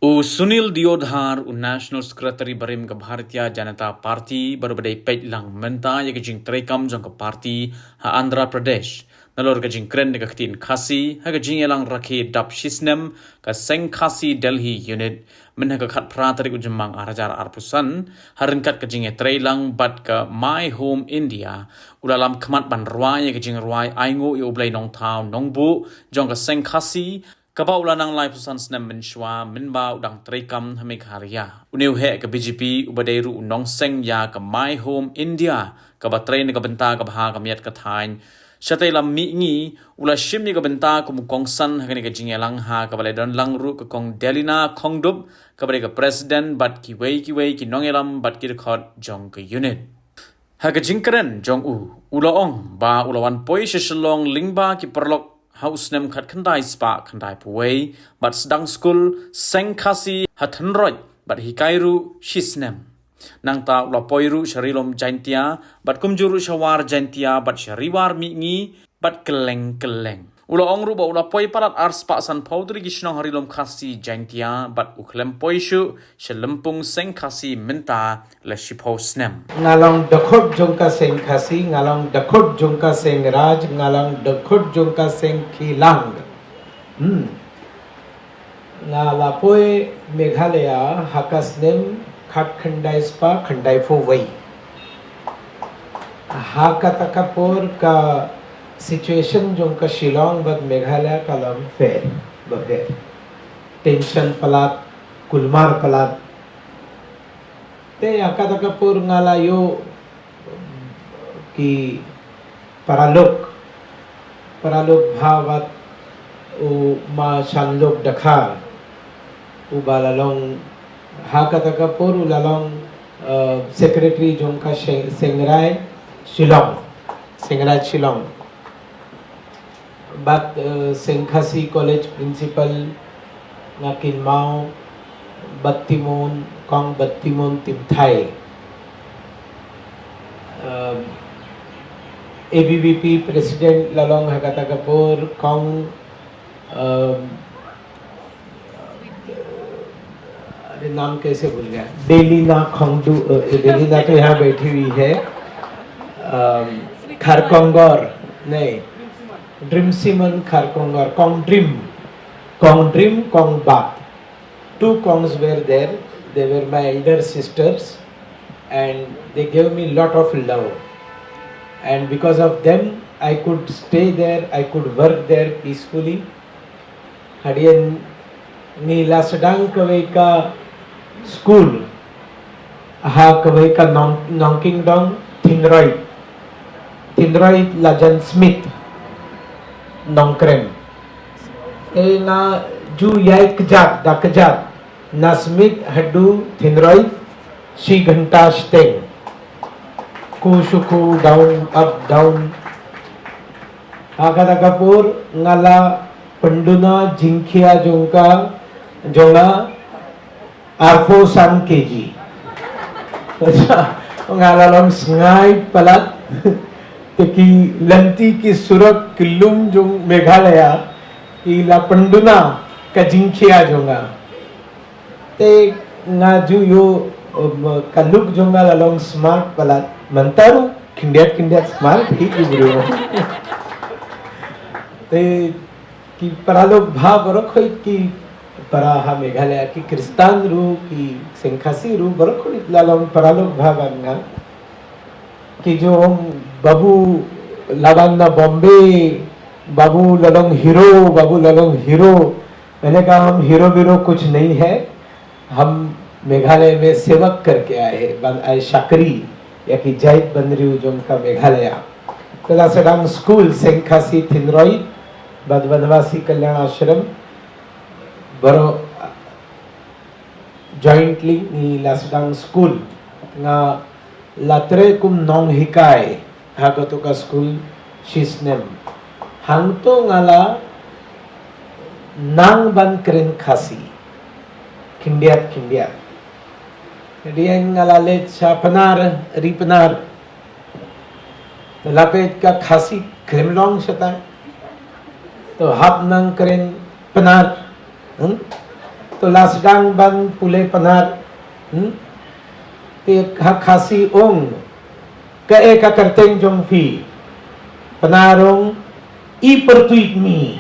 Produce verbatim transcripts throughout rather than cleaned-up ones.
U Sunil Deodhar, u National Secretary barim ka Bharatiya Janata Party, baroh ba dei peit lang mynta ïa ka jingtreikam jong ka party ha Andhra Pradesh. Nalor ka jingkren da ka ktien Khasi ha ka jingïalang rakhe dap shisnem ka Seng Khasi Delhi Unit, myn ha ka khatphra tarik u Jymmang arhajar arphew san, ha ryngkat ka jingïatreilang bad ka My Home India, u la lam khmat ban rwai ïa ka jingrwai Ainguh ïa U Blei Nongthaw Nongbuh jong ka Seng Khasi, kaba u la nang laiphew san snem mynshuwa mynba u dang treikam ha Meghalaya. Une u heh ka B J P uba dei ruh u nongseng ïa ka My Home India, kaba trei na ka bynta ka bha ka miat ka thaiñ. Shatei lam mihngi u la shim ïa ka bynta kum u kongsan ha kane ka jingïalang, ha kaba la don lang ruh ka Kong Delina Khongdup, kaba dei ka president, bad kiwei kiwei ki nongïalam bad ki dkhot jong ka unit. Ha ka jingkren jong u, u la ong ba u la wan poi sha Shillong lyngba ki paralok ha u snem khatkhyndai spah khyndaiphew wei, bad sdang skul Seng Khasi ha Thynroit, bad hikai ruh shisnem. Nangta u la poi ruh sha Ri Lum Jaintia, bad kumjuh ruh sha War Jaintia, bad sha Ri War Mihngi, bad kylleng kylleng. U la ong ruh ba u la poi palat ar spah sanphew tylli ki shnong ha Ri Lum Khasi Jaintia, bad u khlem poi shuh sha Lympung Seng Khasi mynta la shiphew snem. Nga long dkhot jong ka Seng Khasi, nga long dkhot jong ka Seng Raj, nga long dkhot jong ka Seng Khilang. Hmm. Nga la poi Meghalaya ha ka snem khatkhyndai spah khyndaiphew wei. Ha kata ka por ka situation jong ka Shillong bad Meghalaya ka long pher bapher. Tension palat, kulmar palat. Te ha kata ka por nga la ïoh ki paralok, paralok bha wat u Ma Shanlok Dkhar, uba la long ha kata ka por u la long, eh, secretary jong ka Seng-, Seng Raj Shillong, Seng Raj Shillong. Bad, eh, Seng Khasi College principal nga kynmaw, Battimon, Kong Battimon Timthai. Um, A B V P president la long ha kata ka por, Kong, um, अरे, नाम कैसे भूल गया? डेलिना खोंगडू, अ, डेलिना तो यहाँ बैठी हुई है। अम, खरकोंगोर, नहीं, ड्रिमसिमन खरकोंगोर, कोंगड्रिम, कोंगड्रिम, कोंगबात। Two Kongs were there. They were my elder sisters, and they gave me lot of love. And because of them, I could stay there, I could work there peacefully. Hadien ngi la sdang kawei ka school ha kawei ka nong, nongkyndong Thynroit. Thynroit Lajan Smith Nongkrem. Te nga ju ïai kjat, da kjat na Smith haduh Thynroit shi ghanta shiteng. Ku shu ku down, up, down. Ha kata ka por nga la pynduna jingkhia jong ka, jong nga arphew san K G. Nga la long sngai palat. Te ki lynti ki surok ki lum jong Meghalaya ki la pynduna ka jingkhia jong nga. Te nga ju ïoh, um, ka look jong nga la long smart palat. Mynta ruh khyndiat khyndiat smart hi ki briew. Te ki paralok bha baroh khoit ki para ha Meghalaya, ki Khristan ruh, ki Seng Khasi ruh, baroh khoit la long paralok bha ban nga. Ki ju ong, "Babu la wan na Bombay, Babu la long hero, Babu la long hero." मैंने कहा, "हम हीरो वीरो कुछ नहीं है, हम मेघालय में सेवक करके आए हैं, बन आए चाकरी या कि जाइत बन रही हूँ जो उनका मेघालय।" Te la sdang skul Seng Khasi Thynroit bad Vanvasi Kalyan Ashram, baroh jointly ngi la sdang skul. Nga la trei kum nonghikai ha kato ka skul shisnem. Hangto nga la nang ban kren Khasi khyndiat khyndiat. Hadien nga la leit sha Pnar, ri Pnar. Te la peit ka Khasi khlem long shatai. To hap nang kren Pnar. Hmm? To la sdang ban pule Pnar. Hmm? Te ha Khasi ong, kaei ka kyrteng jong phi? Pnar ong, i pyrtuit mi.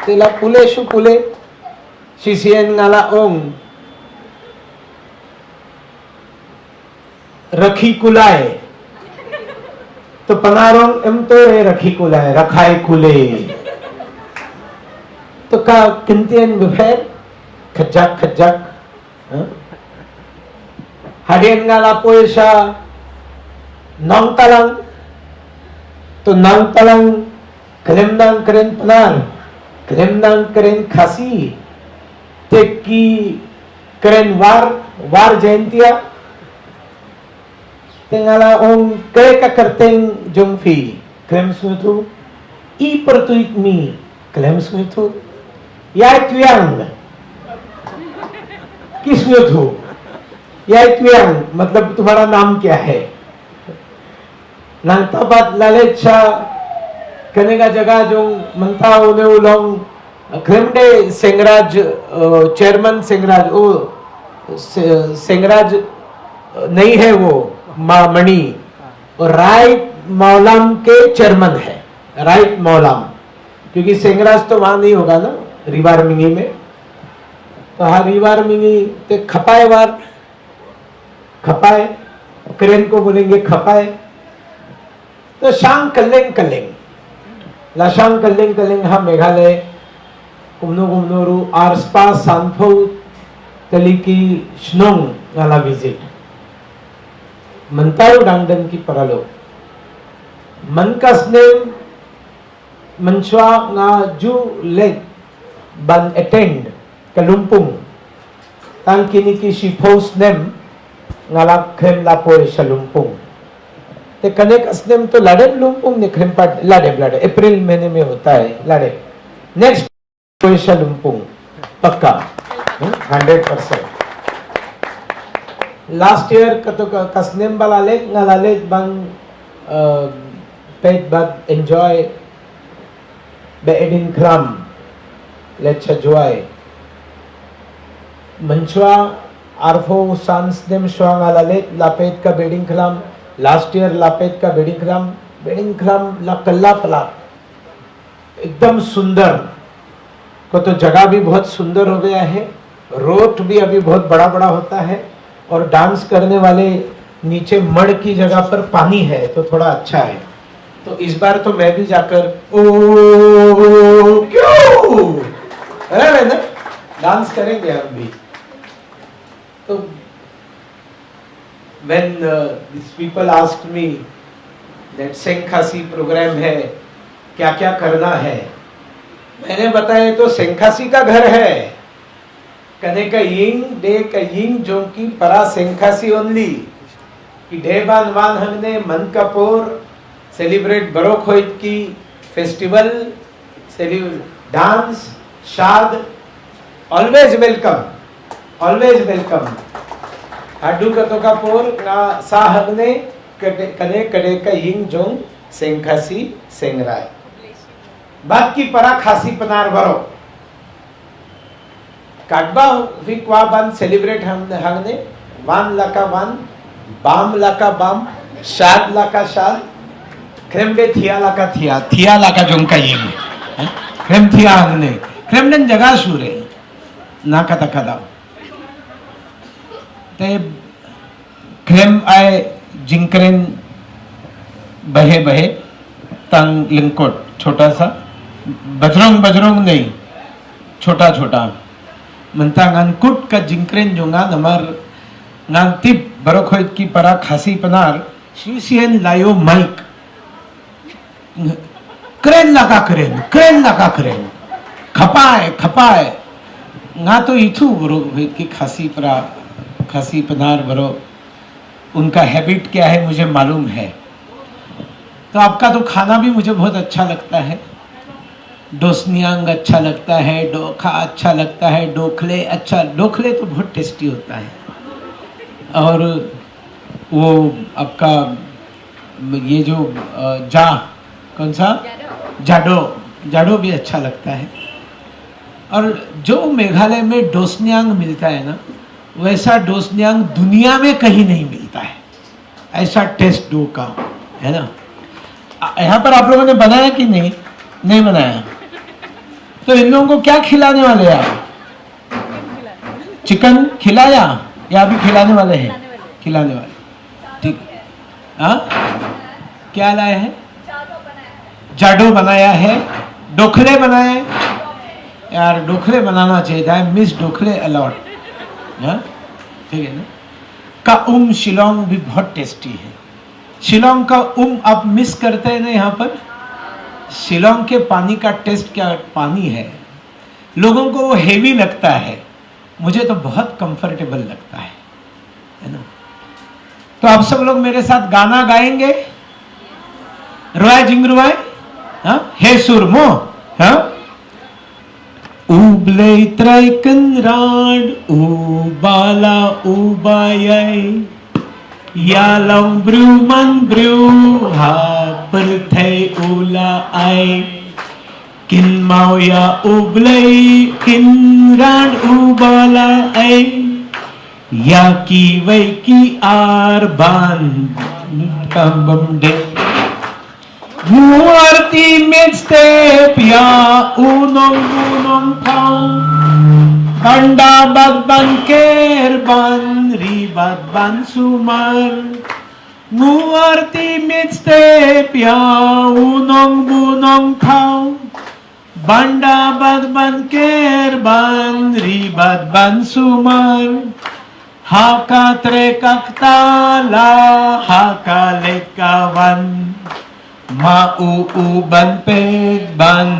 Te la pule shu pule, shisien nga la ong, Rakhi Kulai. To Pnar ong, em to e Rakhi Kulai, Rakhai Kulai. To ka kyntien bapher, khajak khajak. Huh? Hadien nga la poi sha Nongtalang. To Nongtalang khlem nang kren Pnar, khlem nang kren Khasi, te ki kren War, War Jaintia. Te nga la ong, kaei ka kyrteng jong phi? Khlem sngewthuh. I pyrtuit mi? Khlem sngewthuh. Yai Twiang. Ki sngewthuh. Yai Twiang, matlab tumhara naam kya hai? Nangta pat la leit sha kane ka jaka jong mynta une u long, khlem dei Sengraj, uh, chairman Sengraj, oh, Se-, Sengraj, uh, nahi hai wo, Ma-, Mani. Right Mawlam ke chairman hai, Right Mawlam. क्योंकि सेंगराज तो वहां नहीं होगा ना, रिवार मिंगी में। तो हाँ, रिवार मिंगी ते खपाए वार, खपाए, करेन को बोलेंगे खपाए। To shang kylleng kylleng. La shang kylleng kylleng ha Meghalaya, kumno kumno ruh, arspah sanphew tylli ki shnong nga la visit. Mynta ruh dang don ki paralok. Man ka snem, mynshuwa nga ju leit ban attend ka Lumpung. Tang kine ki shiphew snem nga la khlem la poi sha Lumpung. Te kane ka snem to la dep Lumpung ne khlem pat, la dep, la dep. April mahine mein hota hai, la dep. Next poi sha Lumpung. Pakka. Hmm? Hundred percent. Last year ka to ka, ka snem ba la leit, nga la leit ban, uh, peit bad enjoy Behdeiñkhlam, leit sha Jowai. Mynshuwa arphew san snem shuwa nga la leit, la peit ka Behdeiñkhlam, last year la peit ka Behdeiñkhlam, Behdeiñkhlam la kylla palat. एकदम सुंदर। को तो जगह भी बहुत सुंदर हो गया है, रोड भी अभी बहुत बड़ा बड़ा होता है, और डांस करने वाले नीचे मड़ की जगह पर पानी है, तो थोड़ा अच्छा है। तो इस बार तो मैं भी जाकर ओ क्यों है ना, डांस करेंगे हम भी। तो when, uh, these people asked me that सेंग खासी प्रोग्राम है, क्या क्या करना है, मैंने बताया, तो सेंग खासी का घर है। Kane ka ïing dei ka ïing jong ki para Seng Khasi only. Ki dei ban wan hangne man ka por, celebrate baroh khoit ki festival, celebrate dance, shad, always welcome, always welcome. Haduh kato ka por nga sah hangne, kane ka dei ka ïing jong Seng Khasi Seng Rai. Bad ki para Khasi Pnar baroh. Katba phi kwah ban celebrate hangne, wan la ka wan, bam la ka bam, shad la ka shad, khlem dei thia la ka thia, thia la ka jong ka ïing. Khlem thia hangne, khlem don jaka shuh re. Na kata ka daw. Te khlem ai jingkren bahe bahe, tang lyngkot, chota sa, bajrong bajrong nei, chota chota. Mynta ngan kut ka jingkren jong nga namar ngan tip baroh khoit ki para Khasi Pnar, shisien la ïoh mic. Kren la ka kren, kren la ka kren. Khapai, khapai. Nga to ithuh baroh khoit ki Khasi para, Khasi Pnar baroh, उनका हैबिट क्या है मुझे मालूम है। तो आपका तो खाना भी मुझे बहुत अच्छा लगता है। Dosniang अच्छा लगता है, dohkha अच्छा लगता है, dokhli अच्छा, dokhli तो बहुत टेस्टी होता है। और वो आपका ये जो, अ, जा, कौन सा? जाडो। जाडो, जाडो भी अच्छा लगता है। और जो मेघालय में डोसनियांग मिलता है ना, वैसा डोसनियांग दुनिया में कहीं नहीं मिलता है, ऐसा टेस्ट डो का, है ना? आ, यहाँ पर आप लोगों ने बनाया कि नहीं? नहीं बनाया। तो इन लोगों को क्या खिलाने वाले हैं आप? चिकन खिलाया या अभी खिलाने वाले हैं? खिलाने वाले। ठीक। हाँ, क्या लाए हैं? जाडो बनाया है, डोखले बनाए। यार, डोखले बनाना चाहिए था। आई मिस डोखले अलॉट। हाँ, ठीक है ना? का उम शिलोंग भी बहुत टेस्टी है। शिलोंग का उम आप मिस करते हैं ना यहाँ पर। शिलोंग के पानी का टेस्ट क्या पानी है। लोगों को वो हेवी लगता है, मुझे तो बहुत कंफर्टेबल लगता है, है ना? तो आप सब लोग मेरे साथ गाना गाएंगे। Ruai jingruai, ha? He sur mo, ha? U Blei Trai Kynrad, u ba la u ba ïai, ïa long briew man briew ha pyrthei u la ai. Kynmaw ïa U Blei Kynrad u ba la ai ïa kiwei ki ar ban kam bym dei. Ngu arti miet step ïa u nong u nong thaw, ban da bad ban ker ban ri bad ban sumar. Ngu arti miet step ïa u nong bu nong thaw, ban da bad ban ker ban ri bad ban sumar. Ha ka trei ka kta la ha ka leit ka wan, ma u u ban peit ban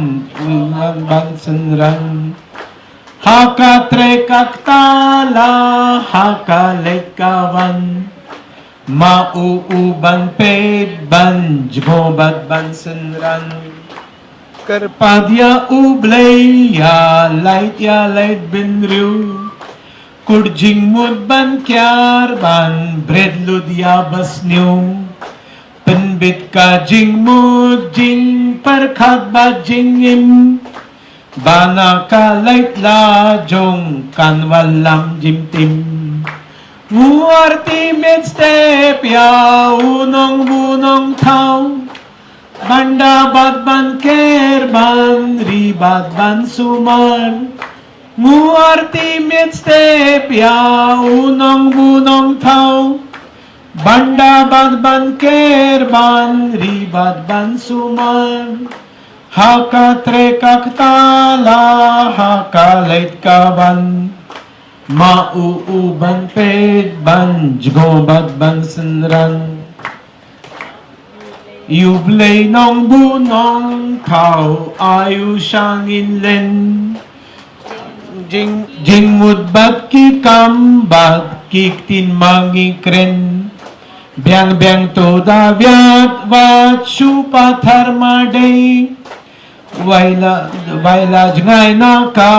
u ban ban synran. Ha ka trei ka kta la ha ka leit ka wan, ma u u ban peit ban jngoh bad ban synran. Kyrpad ïa U Blei ïa lait ïa lait bynriew, kut jingmut ban kiar ban bret lut ïa ba sniew. Pynbit ka jingmut jingpyrkhat bad jingim, ba na ka lait la jong kan wallam jingtim. Ngu arti miet step ïa u nong bu nong thaw, ban da bad ban ker ban ri bad ban sumar. Ngu arti miet step ïa u nong bu nong thaw, ban da bad ban ker ban ri bad ban sumar. Ha ka trei ka kta la ha ka leit ka wan, ma u u ban peit ban jngoh bad ban synran. Ïa U Blei nong bu nong thaw ai u shang in len. Jing jingmut bad ki kam bad ki ktien ma ngi kren. Biang biang to da viat wat shu pathar ma dei. Wai la wai la jngai na ka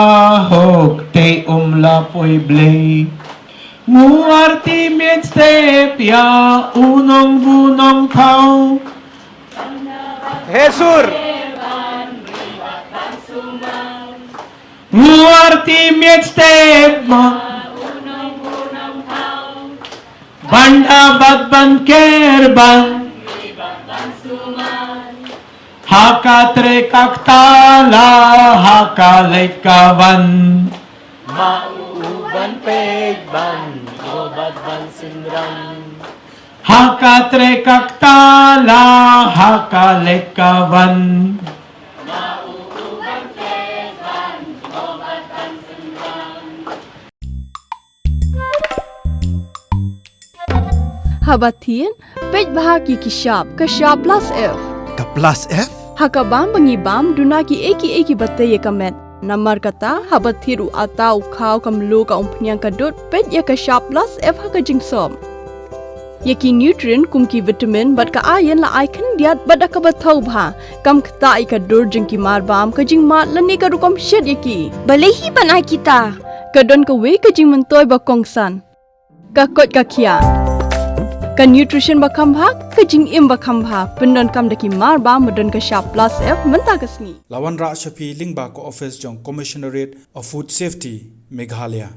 hok te um la poi Blei. Ngu arti miet step ïa u nong bu nong thaw. He sur. Ngu arti miet step ma. Ban da bad ban ker ban. Ha ka trei ka kta la ha ka leit ka wan. Ma u u ban peit ban jngoh bad ban synran. Ha ka trei ka kta la ha ka leit ka wan. Haba thied, peit bha ki ki shap, ka shap plus F. Ka plus F? Ha ka bam ba ngi bam, duna ki ei ki ei ki ba tei ïa ka met. Namar kata, haba thied u ata u khaw ka mluh ka umphniang ka dud, peit ïa ka shap plus F ha ka jingsop. Ïa ki nutrient kum ki vitamin bad ka iron la ai khyndiat bad da kaba thaw bha. Kam ktah ïa ka dur jong ki mar bam, ka jingmad lane ka rukom shet ïa ki. Balei hi ban ai kita? Ka don kawei ka jingmyntoi ba kongsan. Ka koit ka khiah. Ka nutrition ba kham bha, ka jingim ba kham bha, pyndonkam da ki mar ba, ba don ka shap plus F mynta ka sngi. La wanrah sha phi lyngba ka office jong Commissionerate of Food Safety, Meghalaya.